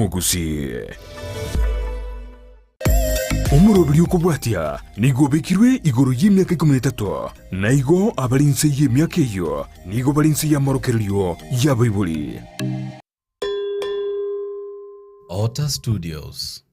y'Omogusii. Omoroberi okobwatia nigo obekirwe igoro y'emiaka ikomi na etato, na igo abare inse y'emiaka eyio nigo bare inse y'amorokererio y'abaibori. Otter Studios.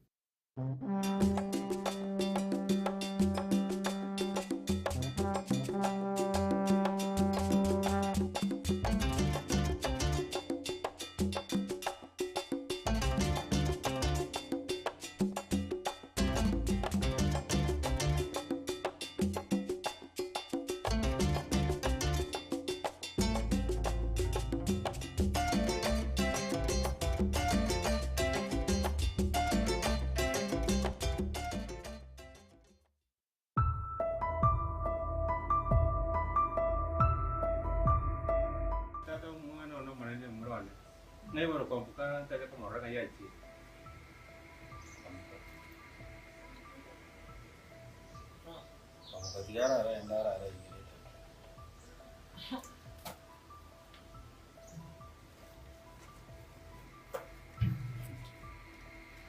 Tata omwana one omonene omura one, naiboro kwamboka ntake komorora ng'ai achire. Kwamboka tiga arare aende arare aigerete.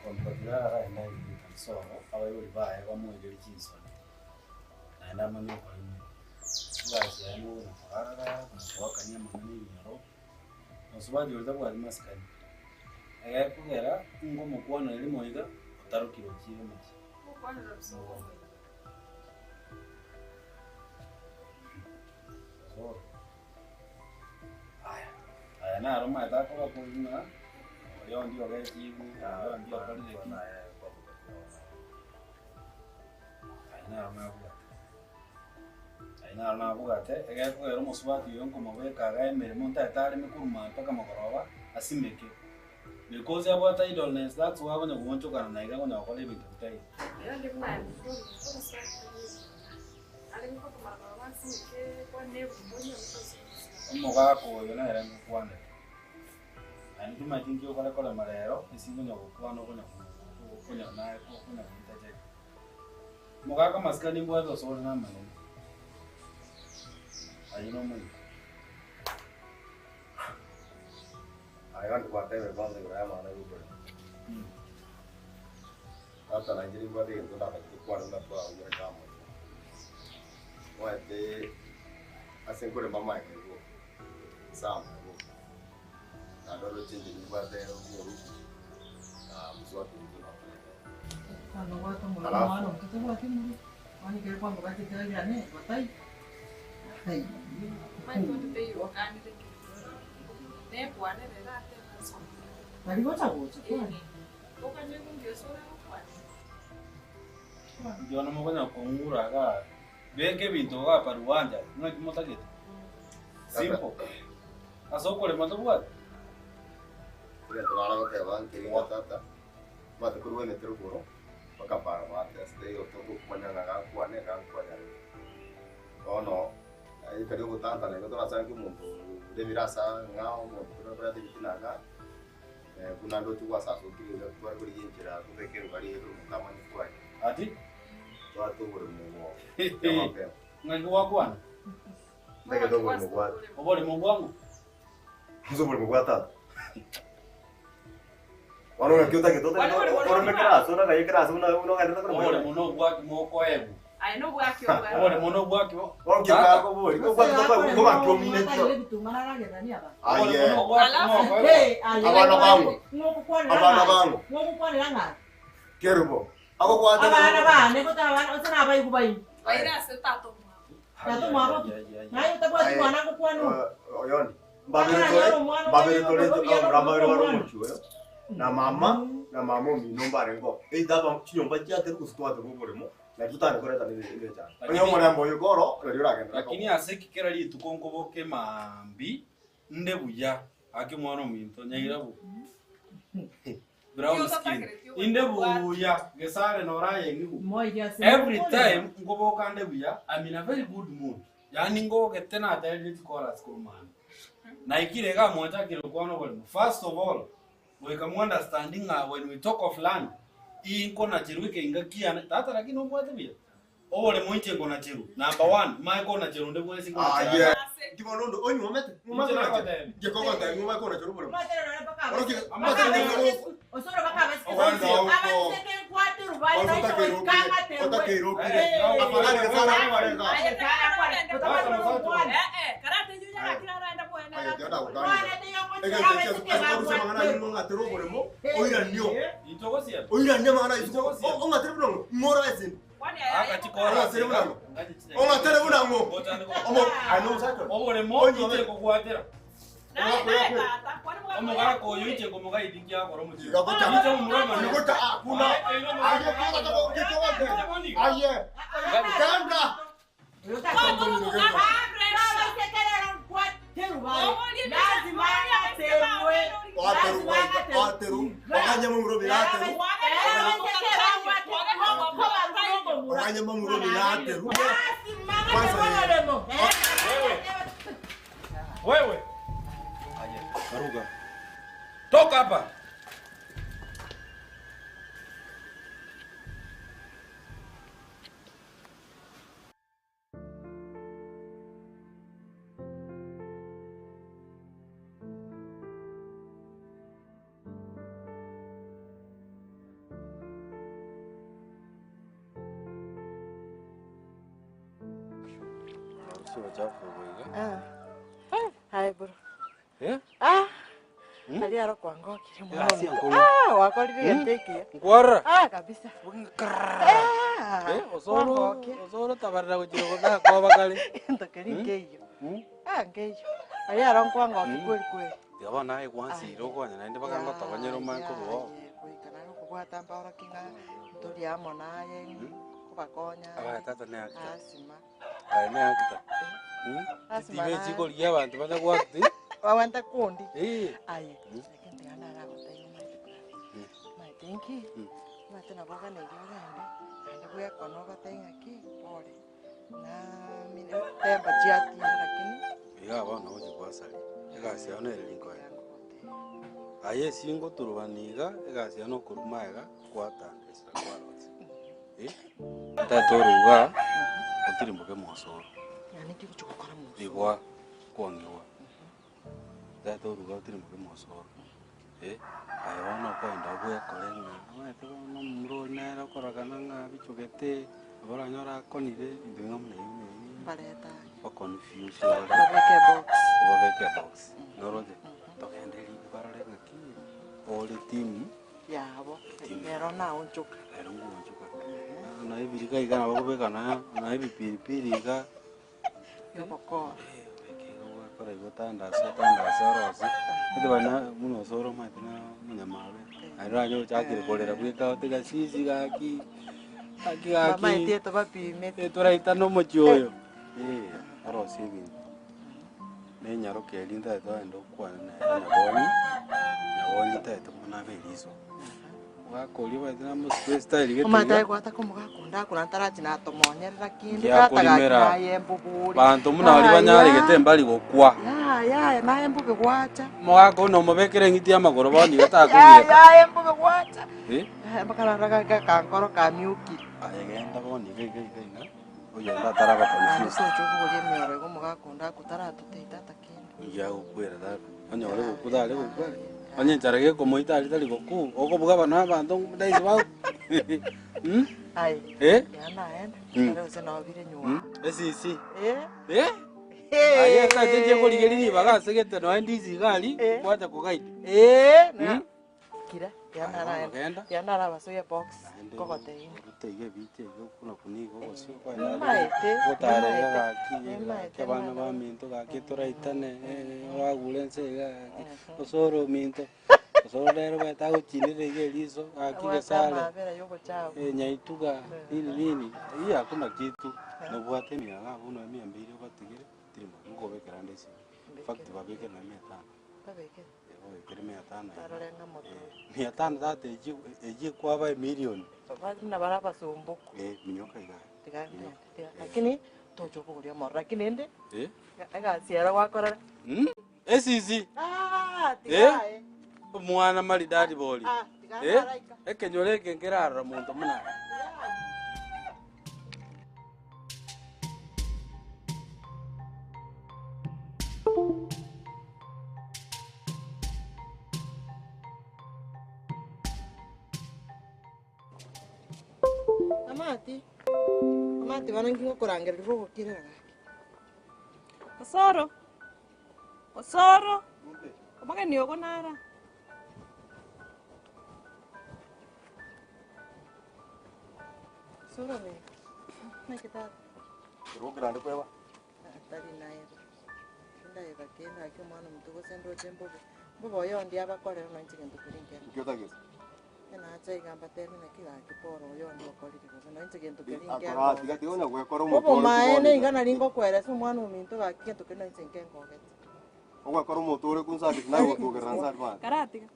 Kwamboka tiga arare aende aigerete sobo abaibori baye bamoigerie chinsoni naende amanye okoremia. Egasi yaye nogona korara na goakania amang'ana ebinyoro, mosubati oria tabwati masikani, egekogera ngomokwana rimo iga otarokire ochire omochie. Aya, aya naro omanyete akoba kori ng'a oyo onde ogechigwe, oyo onde okorire ki, aya naro nabwate. Aya naro nabwate, egekogera omosubati oyo nkomobeka iga emeremo ntaete areme korwa maambia mpaka mogoroba, asimeke. Because abwate idleness that's why akonya goonchokana na iga akonya gokora ebinto bitaiyo. Omogaka oyo nere ngokwanera, naende timanyeti nki okore korema rero ase ngonya gokwana okonya konya naye okonya goitacheka. Omogaka amasikani mbwate osore namanene, ayio nomoika. Aye gaki gwatebire kwanza igoro y'amang'ana y'oboremo. Tata nainche nimbwate egento ndatache tokwane buna twahurete amo iga. Omanyete ase nkorema amaega igo, ase amaega igo, naende oroche inche nimbwate omoruki na mosubati ominto nakorete. Alafu Inche bono mokonya kong'ura igaa, beka ebinto igaa paruwanja, ng'aki motagete? Simple. Ase okorema tobwati. Egento nare goteba nkeri ng'a tata, omanyete korwa emete rogoro, mpaka para maate ase taiyo togokumanya ng'a gakwane gakwane aroro. Bono, ekero ogotantana igo torasange omonto oremire ase ang'ao, omonto okoreta ebitina igaa, buna ndoche gwasasokire iga tware korigia enchera tobeke engari eye ekero omonto amanye kwaye. Ati? Twate oboremo obo bwa mapema. Ng'aki gwakwana? Ntagete oboremo bwa Oboremo bwang'o? Ase oboremo bwa tata. Bono ng'aki otagete otagete oreme class oragaye class buna buna ogenderete korema Oboremo nobwaki mokoegwa. Aye nobwaki obwaki. Oboremo nobwaki bo. Bono ki okakobori kobwati tokoegwa kobaki omineti Oboremo Aye. nobwaki mokoegwa. Abana bang'o? Abana bang'o? Kerubo. Agokwata Abana bane gose abana gose nabaigu baino. Baire ase tata omwabo. Tata omwabo ki? Naye otabwati mwana ngokwana oyo. Oyondi. Mbabere tore, mbabere tore abamura mbabere bare omochie oyo, na mama, na mama omino mbarenge oo. Either aba chinyomba chiaterwa gose twaterwa oboremo, nari totari koreta ne emechando. Onye omorembe oyo iga oro, nari oragenderere Lakini ase ki kera rituko nkoboka emambia nde buya, gaki omwana ominto nyairabu. Brown skin. Inde buya, gesare norayeng'igwe. Every time nkoboka nde buya, I'm in a very good mood. Yaani ngogete naterire chichorus korwa mambia. Naikire igaa mwachakire gokwana oboremo. First of all, goika mu understand ng'a when we talk of land, inkonacherwa ekeinga kiane, tata lakini obwate buya? Oboremo inche nkonacherwa, number one, mae konacherwa onde bwensi nkonacherwa. Aye. Nki bono onde onyuomete? Inche nagotebia. Nki kogotebia ng'o bakonachera oboremo? Osoro Oganza huko. Otakeire okire. Afadhali Gesare akwarega. Aye, tiga ndagokanire. Egento ekio ase korusia amang'ana ayio ng'o ong'atere oboremo, oiranio. Intwe gosiema. Oiranie amang'ana ayio isiko. Ong'atere buna ng'o? Ng'o ore esende? Ong'atere buna ng'o? Ong'atere buna ng'o? Omo aye nomosacha oyo. Oboremo Onyuomete. inche nkogwatera. Omogaka oyo inche nkomogaidi nkiakora omochie. Iga gocha. Inche omomura omonene. Gocha hakuna. Aye kwanza kiko Aye. Ganda. Ateru ateru. Oganye mumuro birateru. Oganye mumuro birateru. Wewe. Aye, Baruga. Toka hapa. Hai bro. Eh? Ah. Ali aro kwangokire mono. Egasi enkong'u. Ah, wakorire egento ekiya. Nkwarora. Ah, kabisa. Ah, Eh, osoro kwangokia. osoro tabarira gochira gotakoba kare. Egento keria nkeiyo. Ah, nkeiyo. Ali aro nkwangokia kweli kweli. Tiga bono naye gwansire okonya naende mpaka ngotogonyera omanye korwa oo. Goika nare okobwata mpaorokia ng'a ntori amo naye, nkobakonya. Abaye tata ne actor. Asima. Aye ne actor. Asima Tibe naye. chikorigia abanto banya goact. Babwate kundi. Eh. Aye, lakini tiga naragotebi omanyete brother. Omanyete nki? Omanyete nabo oganeiri ogende, naende bwekone obatebie ng'aki, pole. Naamini temba chiatire lakini. Iga bono ogochi gwasaria. Egasi yao nere rinkoe. Aye esi ngoturubani iga, egasi yao nokoruma iga, gwatandesera kwarosia. Eh? Tata oruga, otirimboke mosoro. Yaani ki ogochi gokora mosoro? Igwa, kwang'igwa. Tata oruga otirimboke mosoro. Eh? Aye bono okoenda obwekore ng'a, omanyete bono omomura oria nere okorogana ng'a bichogete, nabo oranyore akonire, ebinto bing'a buna ebio buna ebio. Mbarete aye. Okonfuse ore. Obabeke ebox. Obabeke ebox. Noroche? Togende riko barore ng'aki ore timu Yabo. Nero naonchoka. Ero ngoonchoka. Na ebirika iga nabo okobeka na na ebipiripiri iga. Yobokora. Obeke iga gwakora igo otandase otandase orosie. Gete bana buna osoro omanyete na omonyamabe. Naende oranyore ochakire korera bweka otiga sisi gaki, gaki gaki. Bamaete tobapimete. Toraitane omochie oyo. Eh, orosie ebinto. Na enyaroka eria ntagete ogende okwane nere nyabonyi, nyabonyi ntagete buna abe eriso. Ogakoria omanyete namosike estyle gete Omanyete iga. aye gwataka omogaka onde akona ntarachi natomonyerera kende Ngiakorimera. tata gaki naye mbobori. Banto buna baria banyaregete mbari gokwa. Yaya yaya naye mbobe gwacha. Omogaka one omobekere eng'iti y'amagoro bono iga Yaya takoiyeka. yaye mbobe gwacha. Eh? Yaya mpaka rara gakankoro kamiukire. Aye genda bono iga iga iga iga, oyonde ataraba Naende confused. tocha obogoria emioro igo omogaka onde ako taratotebi tata kende. Ngiagokwera tata, onyore gokwa tari gokwa are. Onye enchara gekomoita aria tari gokwa, okobuga abana abanto ndaisi ba mm? Aye, Eh? ya naende, Mm. ere gose nobire nyuma. Esisi. Eh? Eh? Aye etache nche korigeria ribaga ase gete noe ndizi iga aria, Eh. gwacha kogaita. Eh, na Mm? kira, ya Aye, bono naraenda. genda. Ya narabasoia box, Naende nkogotebia. orute iga ebicha iga okuna kuniga ogosio Nimaete, gotara iga nimaete, gaki gaki nimaete abana mwana. baminto gaki toraitane eh, oragure ense iga gaki osore ominto osore rero omanyete agochinire iga eriso gaki Abwate gesare amabera yogochagwa. eh, nyaituga nini nini hiyo hakuna kitu nobwate emiaga abwo noe mia mbiri obatigere tirimo nkobekera ande esimi in fact babekere na mia tano Babekere. Eh, babekere mia tano iga. Tarore ng'a moto. Eh, mia tano tata echio echio ekwaba emilioni Buna bare abasumbuku. Eh, minyoka iga. Tiga ngende, tiga. Lakini tocha obogoria omorero lakini ende Eh? egasi ero gwakorera. Mm? Esisi. Ah, Eh? tiga aye. Omwana maridadi bori. Ah, tiga Eh? naraika. Ekenyoro eke nkerarora monto buna aye. Amati, amati bono inki ngokorangereria gogokirera gaki? Osoro, Osoro, omogeni ogo nara. Osoro nere, naki tata? Tari naeba, tindayeba kende gaki omwana omonto gose ndoche mbobe, mbobe oyondi abakorera nonya inche gento keria nkere. Nacha iga mbatebie naki gaki pore oyondi okorire bobe nonya inche gento keria nkengogete. Obomaene iga nari ngokoeresa omwana ominto gaki gento keria nonya inche nkengogete. Karatiga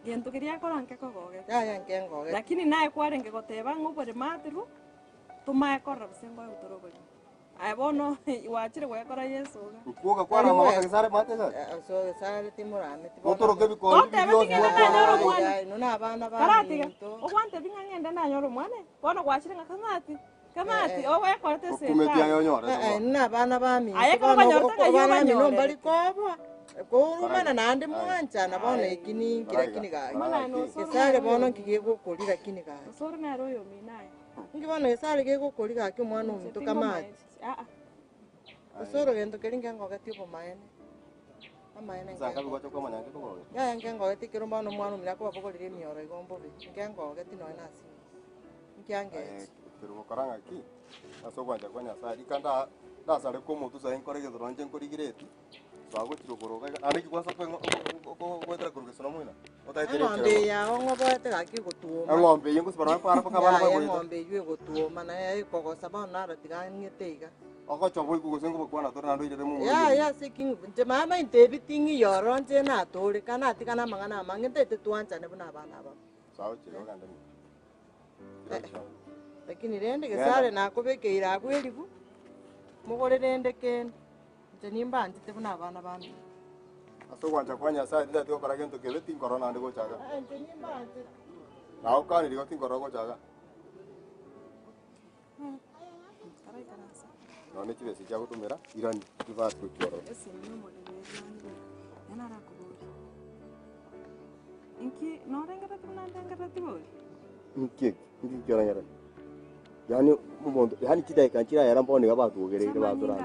gento keria akora nkekogogete. Yaya nkengogete. Lakini naye kwarenge goteba ng'a oboremo aterwe, tomae korora gose ngoe gotore oboremo. Aye bono gwachire gwekora Yeso iga. Gesare timorameti Totebeti ng'ende nanyore omwana. Inwe na abana Karatiga, baminto. ogwantebia ng'a ng'ende nanyore omwana, bono gwachire ng'a kamati, kamati, ogwekorete esetani. Inwe na abana baminto. Aye ekero Bono obanyorete ng'ai abana bamino obanyorete. mbari koboa, kourumana naende mwanchana bono eki ninki lakini gaki. Gesare bono nki gegokori lakini gaki. Osoro nere oyomino aye. Inki bono Gesare gegokori gaki omwana ominto kamati. Gose orogento keria nkengogetie obomaene, amaene nkengogetie. Yaya nkengogetie ekero bono omwana omino akobabogoreria emioro igo mbobe, nkengogetie nonya na ase inche. Nkiangechi. Tiri gokora ng'aki ase ogwancha kwa Nyasae, rika nda ndasareke omotwe saii nkore egento nonye inche nkorigereti, twagochire okoroka iga, naende ekigwansa kwe goetera korwa gesona moino, otaete Eng'ombe eye yao ng'oboete gaki egotuoma. Eng'ombe eyio ngosibara naro para mpaka abana Yaya bagoeta. eng'ombe eyio egotuoma naye ekogosa bono naro tiga ang'ete iga. Ogocha boigo gose ngobakwana tore naende oirere momura Yaya oyo. ase ki inche mama intebi ting'iyo ororo inche natoreka natigana amang'ana amange ntaete twanchane buna abana abamo. Sawa chire ogende mino. Chire Lakini rende Gesare nakobekeire abwo eribu, mogore rende kende, inche nimbanchete buna abana bamino. Ase ogwancha kwa Nyasae tintageti gokora gento kebe, tinkorora naende gocha iga. Inche nimbanchete. Nagokanire igo tinkorora gocha iga. Nonya ne chibesa echi agotomera, irani, tibasi gochia ororo. Inki eki? Inki kioranyare? Yaani omonto, yaani chidakika nchirayera bono iga batwogereire batorande.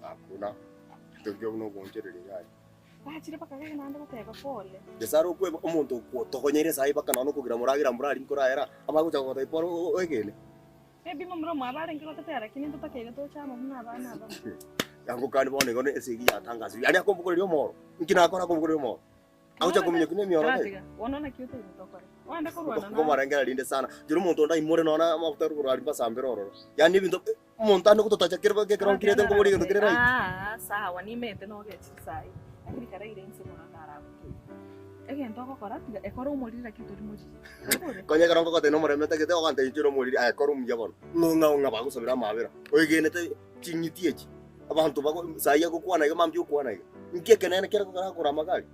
Hakuna. Tokio buna ogoonchoreria yaya. Bachire bakagenda naende goteba pole. Nyasae okweba omonto okwotogonyeire saii mpaka nonya okogira moragera mborari nkoragera, abagocha gogotebia pole oegene. Maybe momura omwabo arenge gotetea lakini ntotakeire toche amo buna abana abamo. Yangokani bono igo esegi yatangasirwe, yaani akombogoreria omoro, inki nakora akombogoreria omoro? Agocha kominyokia nemioro eye. Karatiga, bono naki otaire tokore? Ogende korwana naye. Nkomorengereria rinde sana, joro omonto onde aimore nonya amafuta rogoro aria mbasambere ororo, yaani ebinto Omonto ande gototacha kere ekero nkirete nkoboria egento kere right. Aa sawa nimete nogechire saii lakini karaire inse bono ndaragotebi egento ogokora tiga ekore omoriri lakini tori moriri oigure. Konya ekero ngogotebia nomorembe ntagete ogantebia inche nomoriri aye kora omuya bono ng'o ng'a ng'a bagosabera amabera oegenete ching'iti echi abanto bago saii agokwana iga mambia okwana iga inki ekenene kere kogera amagari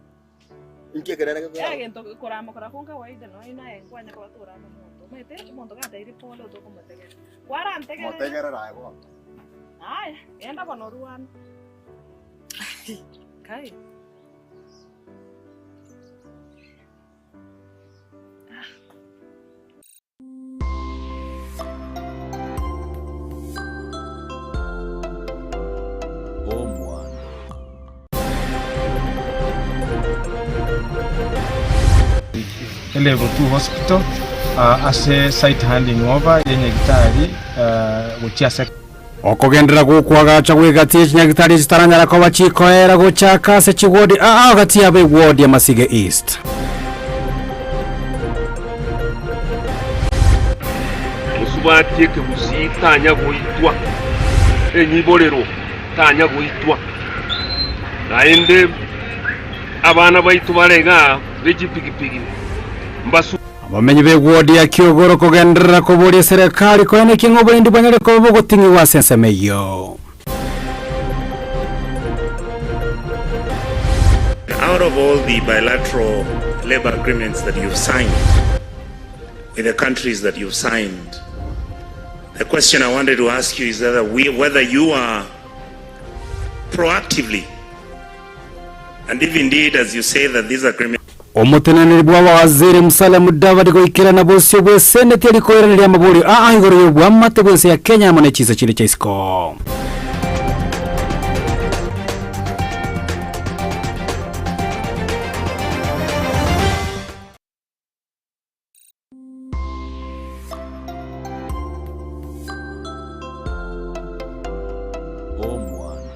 inki ekenene gekogera Egento korama kora konka kawaida nonya naye nkwanya koba torama omonto omanyete omonto gatairi pole otokomotegerera. Kwarantegerera. Motegerere aye bono. Aya, genda bono orwane. Kai. Omwando. Level 2 Hospital ase site handing over ye nyagitari gochia ase. Okogenderera gw'okoagacha gw'egati ye chinyagitari chitaranyara koba chikoera gochaka ase chiwodi aa gati yabo ewodi ya Masige East. Mosubati ekegusii tanya goitwa, enyiborero tanya goitwa. Naende abana baito bare igaa be chipigipigi mbasu. Abamenyi b'ewodi ya Kiogoro kogenderera koboria eserekari koenekia ng'a oborendi bwanyare koba bogoting'igwa ase ensemo eyio. Out of all the bilateral labor agreements that you've signed with the countries that you've signed, the question I wanted to ask you is whether, we, whether you are proactively, and if indeed, as you say, that these agreements Omoteneneri bw'abawaziri Musalia Mudavadi goikerana bosio bw'eseneti eri koiraneria amaborio aa igoro y'obwamate bw'ense ya Kenya amo ne chinse chinde chia isiko. Omwando.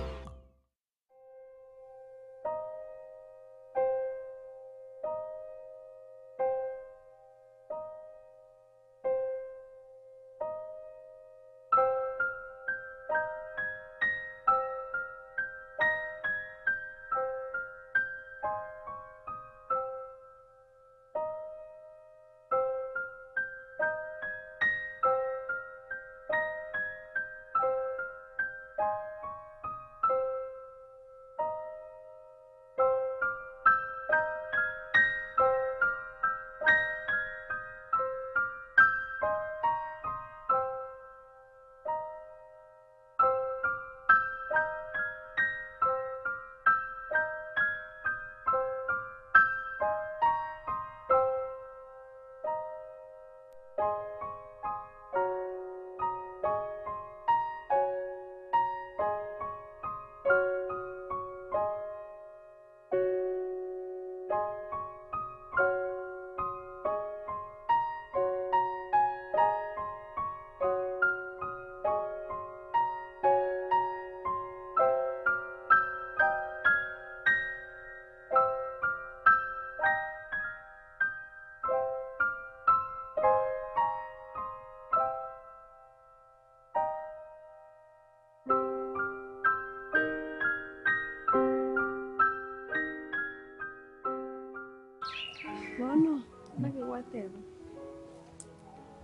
Bono, naki gwateba?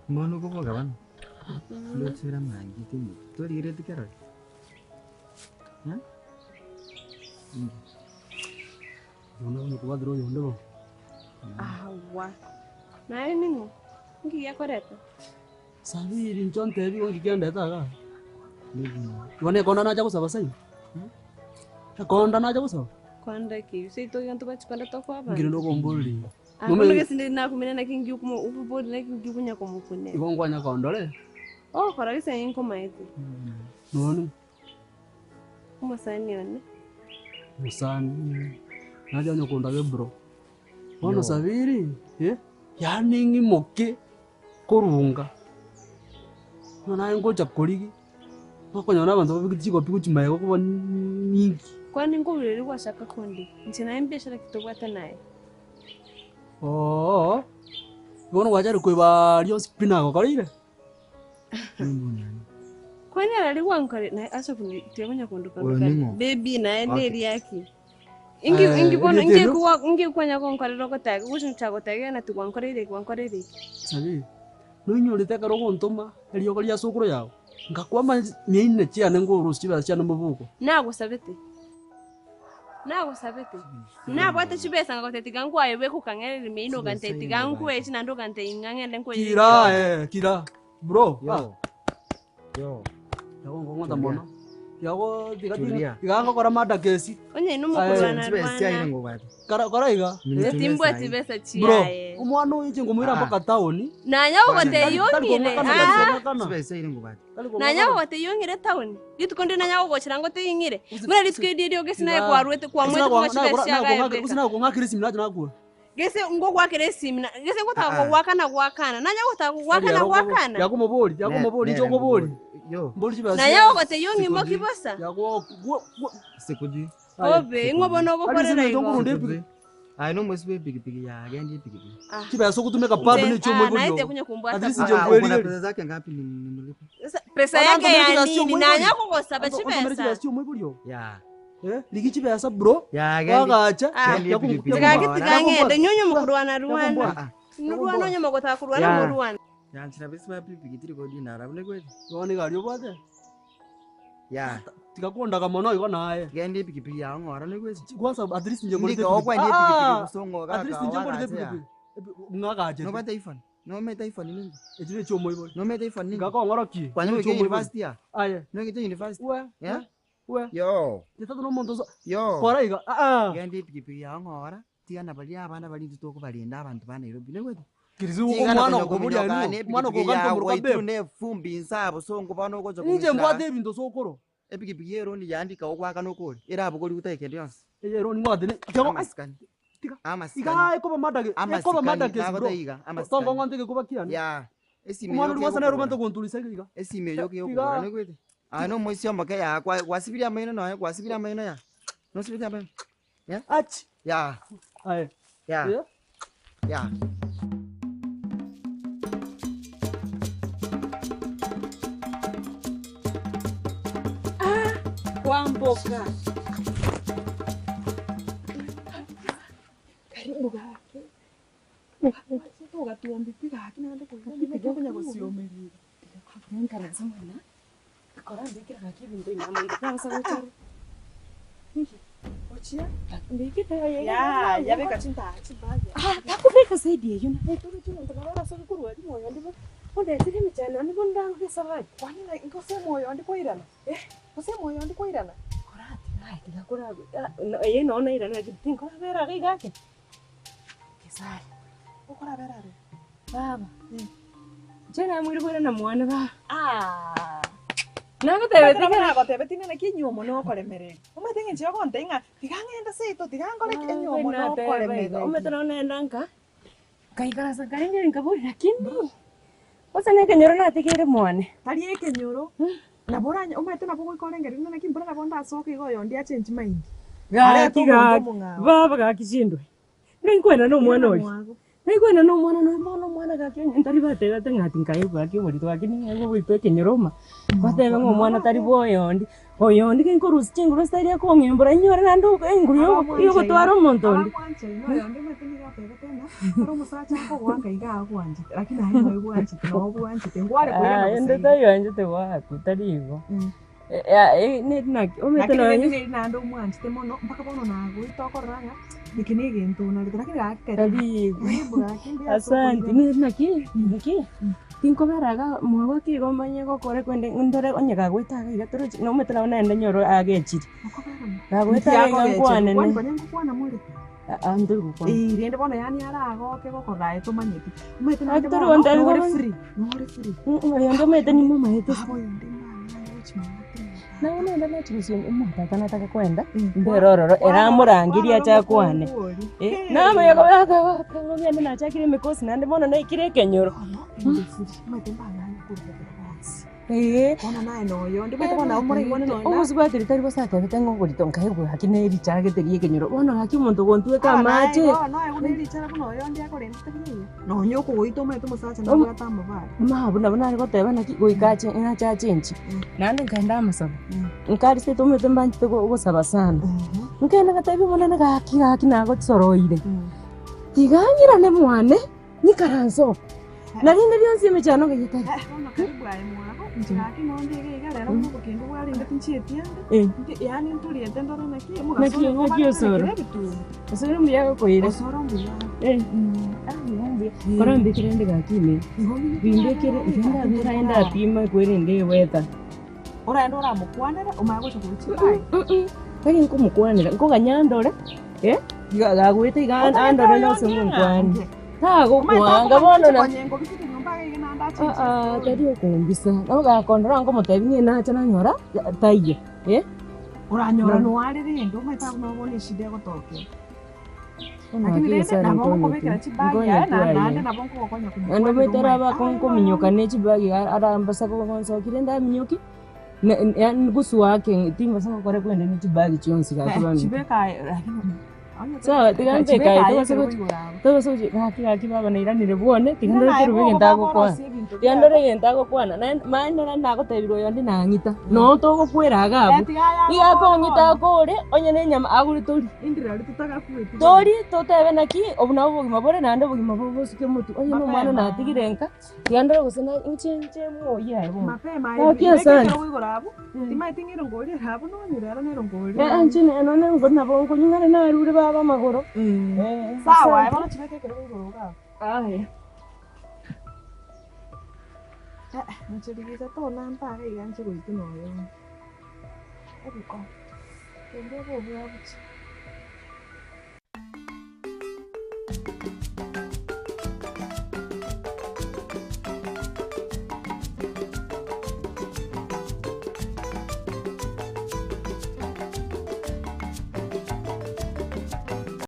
Mbono okoboka bono, ndoche amangete omotu, torigereti kerori? Eh? Inki? Bono nokobwatera oyonde bono. Awa. Naye ning'o? Inki giakoreta? Sabiri inche ontebi igo nki kiandeta igaa. Igo nekonda nacha gosaba saini? Ekonda nacha gosaba? Konda ki? Seito iga ntobwati chikonda tokoa Nki abanto. rende okomboreria? Ah, bono gese ndiri nakumenya naki nki okomo obori naki nki okonya komokunera. Igo nkwanya kondore? Ogokora gese aye nkomaete. Nonye. Omosani one. Mosani, nacha onye kondaga ebro. Bono Sabiri, eh, yaani ng'imoke korunga, bono naye ngocha korigia, okonyora abanto babegete chigopi gochia magega okoba ninki. Kwani nkoureri gwachaka konde, inche naye mbiashara ki tobwate naye? Oo, bono gwachare koiba aria onsi pi nagokoreire? Kwani arari gwankore naye ase kundi tiakonya konduka Oyo nduka ning'o? baby naye Okay. nderi yaki. Inki Eh, inki bono erieta inki erio? kwa inki kwanya gonkorera ogotaka gochi gotaka na tigwankoreire iki gwankoreire iki. Sabiri, noinyorete ekero ogontoma eriogo ria sokoro yago, ngakwama mia ine chiane nkorusia chibesa chiane mobuko. Nagosabete. Nagosabete. Nabwate chibesa ngagotebia tiga nkwaye bweka okang'ereria mia ine ogantebia tiga nkwe echi naende ogantebia ng'a ng'ende nkwe Kira eh, kira bro. Yo. Ah. Yo. Yakongong'ota mono. Yago tiga Tulia. tiga ngokora murder case. Onye inwe Aye. mokorwana Chibesa chiaye rwana. ngobwate. Kara kora iga. Minto Eh? Timbwati besa Bro, chiaye. omwana oyo inche ngomoira Ah. mpaka town. Nanya gogotebia Tari ong'ire. kong'akana, Ah. tari kong'akana. Chibesa chiaye ngobwate. Tari kong'akana. Nanya gogotebia ong'ire town. Rituko ndire nanya gogochera ngotebie ng'ire. Buna rituko erio erioka naye kwarwete kwamwete kong'a chibesa chiagaye beka. Usina kong'akera esimi nache nakua. Gese ngogwakera esimi na gese ngotaka Ah, ah. kogwakana gwakana. Nanya gotaka kogwakana gwakana. Yakomobori, yakomobori, inche okobori. Yo. Mbori chibesa. Nanya gogotebia ong'imoki bosa. Yako Sikujui. Obe, ing'o bono ogokorera igo. Sikujui. Aye no mwesi wepikipiki ya gendi pikipiki. Ah. Chibesa ogotumeka bado Nje- ne chiomo ah, naye iborio. tekunya kumbwata At least pa. nje Ah, uko na nkwerigerie. pesa zake ngapi ni nimlipe? Sasa, Pesa Bana, yake antomere ya chibesa nini? chiomo Nanya iborio. kogosaba Antomere chibesa chibesa. chiomo iborio. Ya. Eh, ligi chibesa bro. Ya gendi. Wagacha. Ah. Gendi pikipiki. Tigaki Ngora. tigang'ende nyonyo mukurwana rwana. Ah, ah. Nurwana onye mogotaka kurwana Ya. murwana. Ya nchina besi ba pikipiki tiri kodi na rabu ne kweli. Bono egari obwate. Ya. Tigakondaga mono igo naye. Gendi pikipiki ya ngora ne kweli. Kwanza at least nje ngorete Ndika okwa ndi pikipiki kusongo At least nje ngorete pikipiki. Ng'agache. No bata iPhone. No meta iPhone nini? Echire chiomo iborio. No meta iPhone nini? Ngakong'oroki. Kwani Chiomo wike iborio. university ya? Aye. No wike university. We. Ya? We. Yo. Titatu nomonto oso. Yo. Kora iga. Ah ah. Gendi pikipiki ya ngora. Tigana baria abana baria intwe tokobarenda abanto ba Nairobi, noigwete? Kirisi Tigana omwana konya okoboria kominyoka aria, ne omwana epikipiki okogancha yago omoruka gwaitwe babe. ne efumbi inse abosongo bono ogocha Inche kong'isira mbwate ebinto sokoro. Epikipiki eroni yandika ogoakana okore, erabogori gotari kende gionsi. Eye eroni ngwate ne tiga ai Amasikani. tiga Amasikani. igaa ekoba murder ekoba Amasikani, murder case bro. nagotebia iga, amasikani. Tongo ng'onte egekuba kiane. Yaa, esimi Omwana eyo oria gwasana ere kegokogora. omanyete gonturisa iga iga. Esimi eyo Tiga kegokogora noigwete? Aye na omoisia omoke yaa kwa gwasibirie amaino nonya gwasibirie amaino yaa? Nosibetie amaino? Eh? Achi. Yaa. Aye. Yaa. Eh. Yaa. Ah, Kwamboka. Karibu gaki. Ogatuombi pi gaki naende konya gosiomeria. Nkaransa mwana, kora mbekere gaki ebinto ime amo ntabasa gochara. Ochia? Mbekete aye. Ya, yabeka chintaa chibagi. Ah, takobeka saidi eyo na. Etore chinto nabo arasoke korwa aria moyo ndi bo. Ondetire emechando ande bono ndangoke esabari. Kwani na gose moyo ndi koirana? Eh, gose moyo ndi koirana? Korati naye tiga kora eye nonya nairana lakini tinkorabera iga iga ake. Gesare. Okorabera are? Baba. Inche namwire koirana mwane baba. Ah. Nagotebeti Ekero nagotebeti ng'a naki enyiomo nokoremereria, omanyete eng'encho yogontebia ng'a tiga ng'ende seito, tiga nkore ki, enyiomo nokoremereria. Omanyete nabo naenda nka, nkaikaransa nkarengereria nkaboria lakini, gose na ekenyoro nategeire mwane. Tari ekenyoro, nabo oranye omanyete nabo ogoika orengereria ng'a naki mbora nabo ndasoke iga oyonde achenchi mind, arete Gaki omonto gaki, omong'ao. baba gaki chindwe, Naikwana na omwana oria, naikwana na omwana nonya bono omwana gaki onye ntari batebete ng'a ati nkaegwa gaki oborito gaki ning'aegwe oborito ekenyoro ma, batebe ng'a omwana tari bwa oyondi, oyondi ginkorusia chinguru ase tari akong'imbora inyore naende enguru yogotwara omonto onde. Abamwanchaine oyondi omanyete nigo atebete ng'a ekero omosacha akogoaka iga agwanchete lakini aye noibwanchete nobwanchete ngware koirana Yaya bosa inde igo. taianchete goakwa tari igo. Naki omanyete Lakini nonye. rende neri naende omwanchete mono mpaka bono nagoita okorora ng'a eke na egento onarete lakini gaki karibu. Karibu. Karibu gaki mbuya ase Asante okoigwa. nere naki naki tinkobera iga mwago ki igo manye gokora kwende ndore onye kagoeta iga iga torochi nomanyete nabo naende nyore agechire. Okobera mo. Kagoeta iga iga nkwane Kwani ne. konya nkokwana more? Aa ntori gokwana. Eeh rende bono yaani aragoke gokorora aye tomanyeti. Omanyete Gaki naende tori bono gontebia nore bono. free, nore free. Oyonde omanyete nimomaete. Baba oyonde mbang'ana gochia mama Naye nonye nachi gose omotaka nataka kwenda, mbere ororo ere amorangerie ache akwane. Eh, namanya koba akang'omia naende nachakire emikosi naende bono naikire ekenyoro. Eeh. Omosubati tari bosa atebete ng'a oborito nkaigwa gaki na erichagete ria ekenyoro, bono gaki omonto gontweka amache. Mama buna nare goteba naki goika ache nache achenche. Naende nkaenda amasabo, nkarisete omanyete mbanchete gosaba sana, nkaenda ngatebia omonene gaki gaki nagosoroire, tiga ng'irane mwane, nyikaranse oo, na rinde rionsi emechando ng'ai etari. Bono karibu aye mwago, inche gaki nonde iga iga rero buna obokendu bwarenge tinchieti ande, Eh. nki yaani ntoriete ndore naki omogaso Naki oyo naki obarete osoro? nekero ebituma. Osoro mbuya agokoira. Osoro mbuya. Eh, ah mbuya. Kora mbekere ende gaki ime. Bimbekere, inche ndabera aye ndapima kwerende eweta. Oraende oramokwanere omanye gocha korwa chibagi. Tari nkomokwanera, nkoganya ndore, eh, iga gagoeta iga andore nase ngonkwane. Tagokwanga bono na Ah ah, tari okombisa. Nabo gakondora nkomotebia ng'a nacha nanyora taiyo, eh. Oranyora noare rende omanyete abwo nabo bono eshida egotokera. Bono Lakini gaki rende Nyasaye nabo nkonye ngokobekera tu, chibagi nkonye aye tu na aye. naende nabo nkogokonya Naende komokwanera omanyete omaete. araba nkominyoka ne chibagi arambasa gonsokia rende aminyoki, yaani guswa ake timbasa gokora kwende ne chibagi chionsi gaki bamino. Chibeka aye lakini Sawa tiga Chibeka mbeke aye aye tobase ekero gochi boigoro abwo. tobase gochi gaki gaki baba nairanire bwone tiga Buna ndore naye kerubo bogo egento agokwana. bakorosia ebinto Tiga biabo. ndore egento agokwana naende mani nere nagotebirie oyonde nang'ita noo togokwera iga abwo. Eh, tiga aye Iga akong'ita agokwana. akore onye na enyama agure tori. Indira riria totagakweti bono. Tori totebe naki obo nabo obogima bore naende obogima bobosuke motwe onye na omwana Mapema. natigire nka. Tiga ndore gose na inche inche moyie aye bono. Mapema Gaki ibeke asante. ekero boigoro abwo, timaeti ng'a erongori ere abwo nonyure ero na erongori. Eh, inche nere nonye nkori nabo nkonywa narure baba amagoro. Eh, Sawa aye asante. bono chibeke ekero boigoro iga abwo. Aya. Eh, inche rigicha tonampa iga iga inche goitwa na oyonde. Ebiko, kende obe obwabuche.